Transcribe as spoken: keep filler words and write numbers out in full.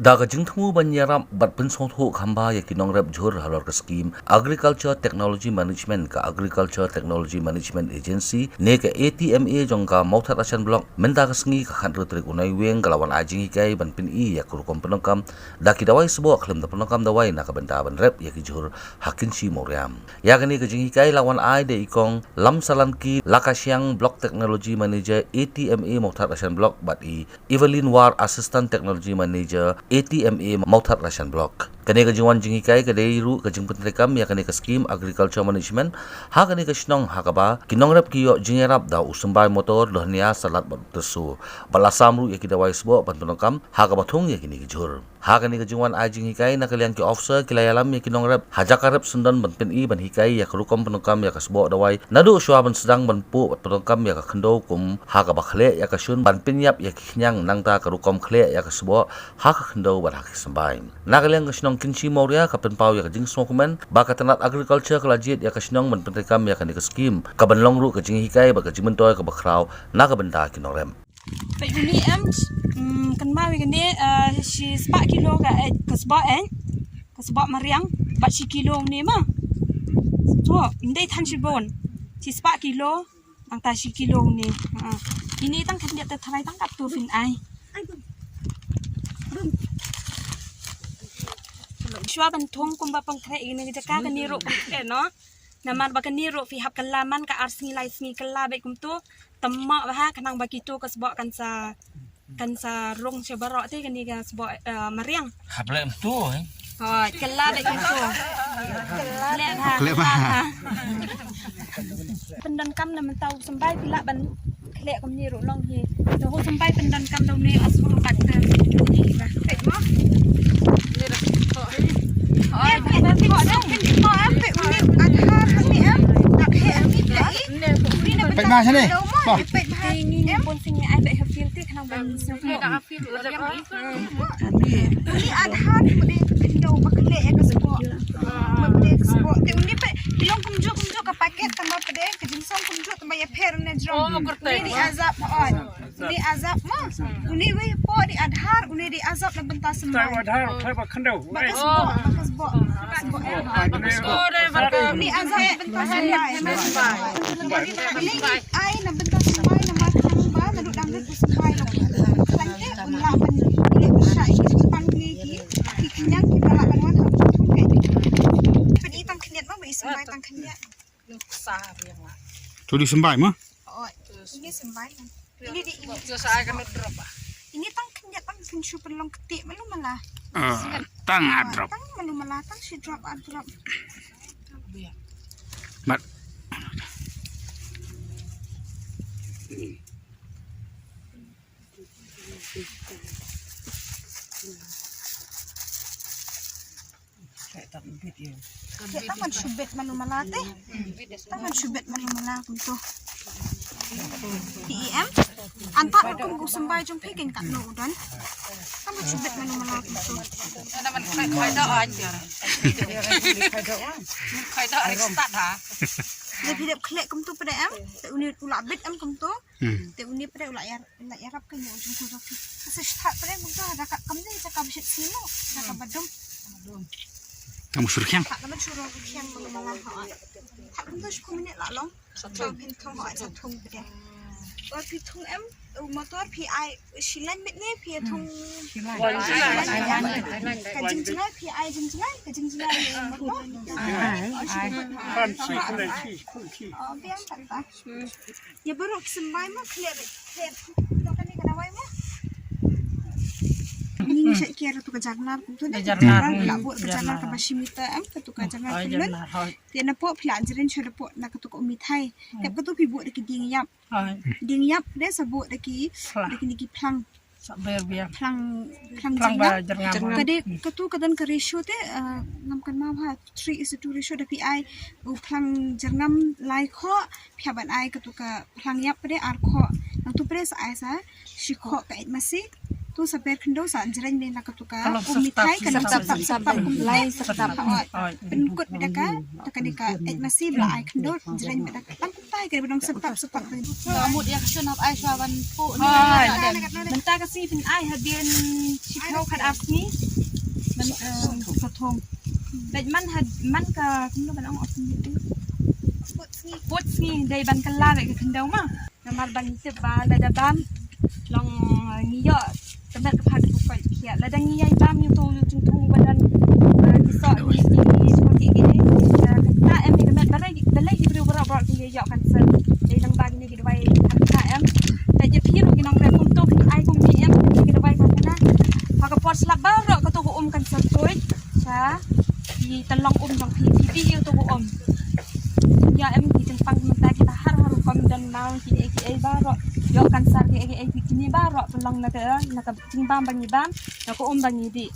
Da ka jingthmu ban ïarap bad pynsngewthuh kham bha ïa ki nongrep jhur halor ka skim Agriculture Technology Management, ka Agriculture Technology Management Agency ne ka A T M A jong ka Mawthadraishan Block, mynta ka sngi ka khathynriew tarik u Naiwieng ka la wan ai jinghikai ban pyni ïa ka rukom pyndonkam da ki dawai sboh khlem da pyndonkam dawai na ka bynta ban rep ïa ki jhur ha Kynshi Mawria. Ïa kane ka jinghikai la wan ai da i Kong Lamsalanki Lakashiang, Block Technology Manager, A T M A Mawthadraishan Block, bad i Evelyn War, Assistant Technology Manager, A T M A Mawthadraishan Block. Kane ka jingwan jinghikai ka dei ruh ka jingpyntreikam ïa kane ka skim Agriculture Management ha kane ka shnong, ha kaba ki nongrep ki ïoh jingïarap da u symbai motor, dohnia, salad bad u tyrso. Bad la sam ruh ïa ki dawai sboh ban pyndonkam ha kaba thung ïa kine ki jhur. Ha kane ka jingwan ai jinghikai na ka liang ki officer ki la ïalam ïa ki nongrep ha jaka rep syndon ban pyni ban hikai ïa ka rukom pyndonkam ïa ka sboh dawai, naduh shuwa ban sdang ban puh bad pyndonkam ïa ka khyndew kum ha kaba khleh ïa ka shun ban pynïap ïa ki khñiang, nangta ka rukom khleh ïa ka sboh ha ka khyndew bad ha ki symbai. Na ka liang ka shnong Kynshi Mawria ka pynpaw ïa ka jingsngewkmen ba ka tnat agriculture ka la jied ïa ka shnong ban pyntreikam ïa kane ka skim, kaban long ruh ka jinghikai bad ka jingmyntoi kaba khraw na ka bynta ki nongrep. Peit une em, mm, kynmaw ïa kane, eh, shispah kilo ka, eh, ka sboh, eh, ka sboh mariang, bad shi kilo une ma. To, ym dei than shibun. Shispah kilo, nangta shi kilo une. Ha. Ine tang khyndiat te tharai tang katto phin ai. Shuwa ban thung kumba pynkhreh ine ka jaka kane ruh pynkhreh noh. Namar ba kane ruh phi hap kylla man ka ar sngi lai sngi kylla beit kumto. Tymma bha khnang ba kito ka sboh kan sa, kan sa rung sha baroh te kane ka sboh, eh, mariang. Hap leh kumto, eh. Hooid, kylla beit kumto. Leh bha. Leh bha. Pyndonkam na mynta u symbai phi lah ban khleh kumne ruh long hi. To u symbai pyndonkam da une u sboh kat te. Peit mo. Peit ma shane. Peit ma. Uni Aadhaar, uni ka khyndew ba khleh ïa ka sboh. Ba khleh ka sboh. Te uni peit, ki long kumjuh kumjuh ka paket tang ba peit, ka jingsong kumjuh tang ba ïapher ne jrong. Uni dei Azab, hooid. Uni Azab ma. Uni wei hapoh dei Aadhaar, uni dei Azab na bynta symbai. Aadhaar, ba khyndew. Ba ka sboh, ba ka sboh. Uni Azab na bynta symbai. Uni ai na bynta symbai namar khnang ba naduh dang rit u symbai long. Khlaiñ te un lah ban leh pyrshah ïa ki jingpang ne ki, ki khñiang kiba lah ban wan ha u jingthung. Peit i tang khyndiat ma, ba i symbai tang khyndiat. To dei symbai ma? Oh, ini symbai. Ini dei ini. Ini tang khyndiat tang khyndiat shu pynlong ktieh malu mala. Ah, tang ar drop. Tang malu mala, tang shi drop ar drop. Mat. Tang ban shu bit malu mala te. Tang ban shu bit malu mala kumto. P E M. Anta kum u symbai jong phi ken katno u don. Tang ban shu bit malu mala kumto. Ana man khai khai da aja. Khai da ari start ha. Le phi dep khleh kumto pdem. Te uni u la bit em kumto. Hmm. Te uni pdem u la ïar, u la ïarap ka ïa u jingkyrkhu jong phi. Ka sa shu thad pdem kumto ha jaka kam ne jaka ba shit simo, jaka ba dum. Tang shu rkhiang. Thad naman shu rkhiang malu mala ha. Thad kumto shu kum minit la long. Sa thung. Phin thung ha, sa thung pdem. Wan phi thung em, u motor phi ai shi lain minit ne phi thung. Shi lain. Ka jingjngai phi ai jingjngai, ka jingjngai u motor. Ai, ai. Kan shi, kan shi, kan shi. Oh, biang tak tak. Ïa baroh ki symbai ma khleh, khleh to kane ka dawai ma. Ni ngi shait kiar to ka jarnar kumto ne. Ka jarnar. Ka bud ka jarnar kaba shi meter em, ka to ka jarnar. Oh, kyllun. Jarnar, hooid. Te napoh phi la jrien sha dapoh na ka to ka u mithai. Hmm. Te ka to phi bud da ki dieng ïap. Hooid. Dieng ïap de sa bud da ki, phlang. Da kine ki phlang. Sa ber biang. Phlang, phlang, phlang ba jyrngam. Jyrngam. Ka dei, ka to ka don ka ratio te, eh, ngam kynmaw ha, three is to two ratio da phi ai u phlang jyrngam lai khoh, phi hap ban ai ka to ka phlang ïap pdem ar khoh. Nangto pdem sa ai sa shi khoh ka eit masi. Tu sa ber khyndew sa jreng ne na ka tu ka um mithai ka nang sap sap sap kum lai sap sap. Pynkut bad ka ta ka ni ka ek nasi bla ai khyndew jreng bad ka pan tai ka bnong sap sap sap. Amut ya ka shun hap ai shwa ban pu. Mynta ka sngi pyn ai ha bien shiphew khat ar sngi. Man sa thong. Bad man ha man ka khyndew ban ong op sngi. Put sngi dei ban ka la bad ka khyndew ma. Namar ba ngi tip ba lada bam long ngi ïoh ka met ka phad ka koit khiah. Lada ngi ïai bam ngi to yu jingthung ba don ki soh ngi ngi ngi ki ki. Ka ta em ngi ka met balei balei ki briew baroh baroh ki ïoh cancer. Dei nang ba ngi ki dawai ka ta em. Lada phi ruh ki nongrep kum to phi ai kum ki em ki dawai ka ta. Ha ka por slap baroh ka to ka um cancer toi. Sa ki ta long um jong phi phi ïoh to ka um. Ïa em ki jingpang mynta kita har har rukom don nau ki ei ki ei baroh. Ïoh cancer ki ei ki ei ki ni baroh pynlong na ka na ka jingbam ba ngi bam na ka um ba ngi dih.